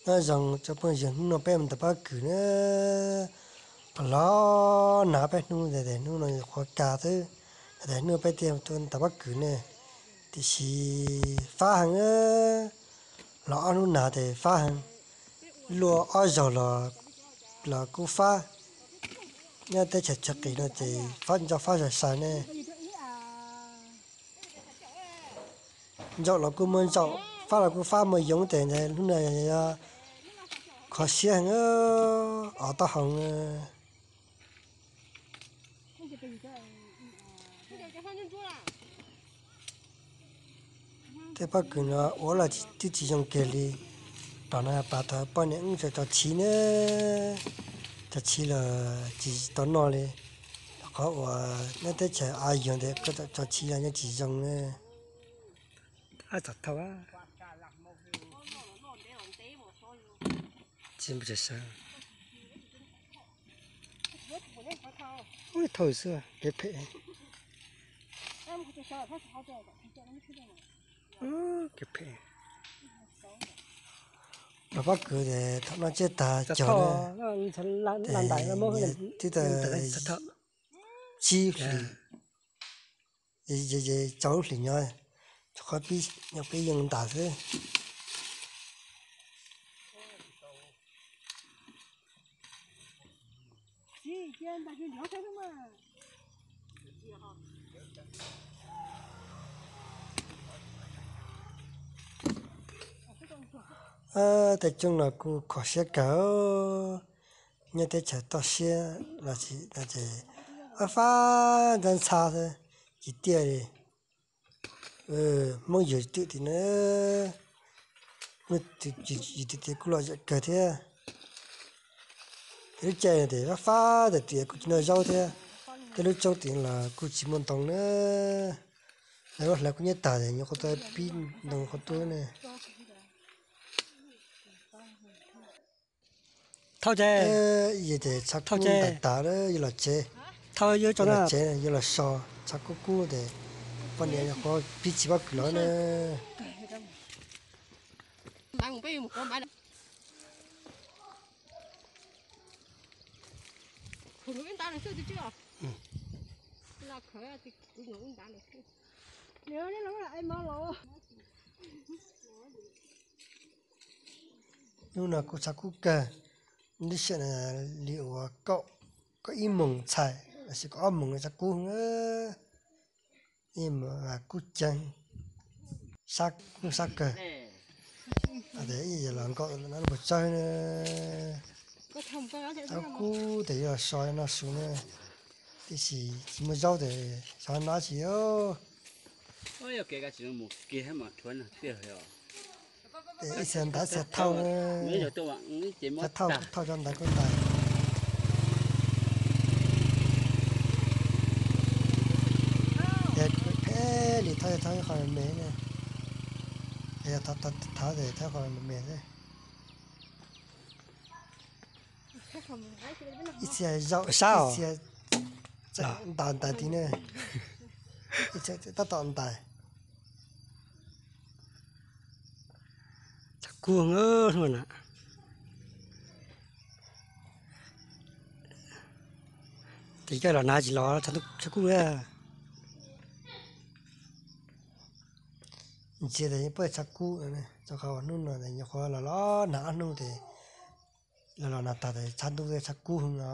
Nyob zoo tsoom phooj ywg, hnub no peb mus ntaus pob kws na. Los los nag peb hnub, tes hnub no qhuav kaj xwb, tes hnub no peb thiaj tuaj ntaus pob kws ne. Tiam sis fab heev, los ob hnub nag tes fab heev, luaj ob zaug los kuj fab. Nyob teb chaws Tshaj Qis no ces fab ntsaum fab zam sai ne. Ntsaum los kuj muaj ntsaum, fab los kuj fab muaj yoov tes hnub no yog kho siab heev, o taub hau. Tej pob kws no ua los twb tsis zoo kiag li. Tom no pas tau poj niam wb tso tshiv ne, tso tshiv los tsis tau noj li. Qhov uas nyob teb chaws av yuag ntawd koj tso tshiv los yeej tsis zoo ne. Thauj xwb, kev phem. Kev phem. Ntaus pob kws ces thaum no tsiaj tag cog na, twb tau tsib hlis, tsaus lub hlis nyob, qhov pib nyob peb yeej ntas xwb. Tej tsooj no kuj kho siab kawg, nyob teb chaws toj siab los sis no ces fab fab ntxhab ntxhab xwb, tsis tiaj li. Hmoob yug twm tim no, yug twm tim kuj lom zem kawg thiab. Lub caij no tes fab fab tes twm kuj tsis noj zaub thiab, tej lub tsooj tim los kuj tsis muaj ntoo na. Lawv lub hlawv kuj nyob tag tes nyuam qhuav tuaj pib ntoo qhuav tuaj ne. Thauj ces, ces tshav kub tas tas lawm, yuav los tsev, yuav los tsev, yuav los so, tshav kub kub tes poj niam nyuam qhuav pib tsis pob kws los na. Hnub no kuj tshav kub kawg, ntib sim no li uas kaum ib moos txhais los sis kaum ob moos tshav kub, kub ceev, sab kub sab kawg. Ib yam los nkaum no puas tsawg na. Tshav kub tes yuav los so noj su na, tiam sis tsis muaj zaub tes xyov noj tsi. Ib txhia ntaus txhia thauj, txhia thauj, thauj tso ntaus kuj ntaus. Ces phem li thauj, thauj ib qho me me, thauj tes thauj ib qho me me xwb. Ib txhia zaum sab, ib txhia ntaus ntais tid na, ib txhia tab tom ntais. Tshav kub hnub na. Tes coj los nag tsis los, tshav kub. Ntsia tes yeej pom tshav kub, rau qhov hnub no nyuam qhuav los los nag ob hnub tes, los los nag tag tes tshav ntuj tshav kub heev no.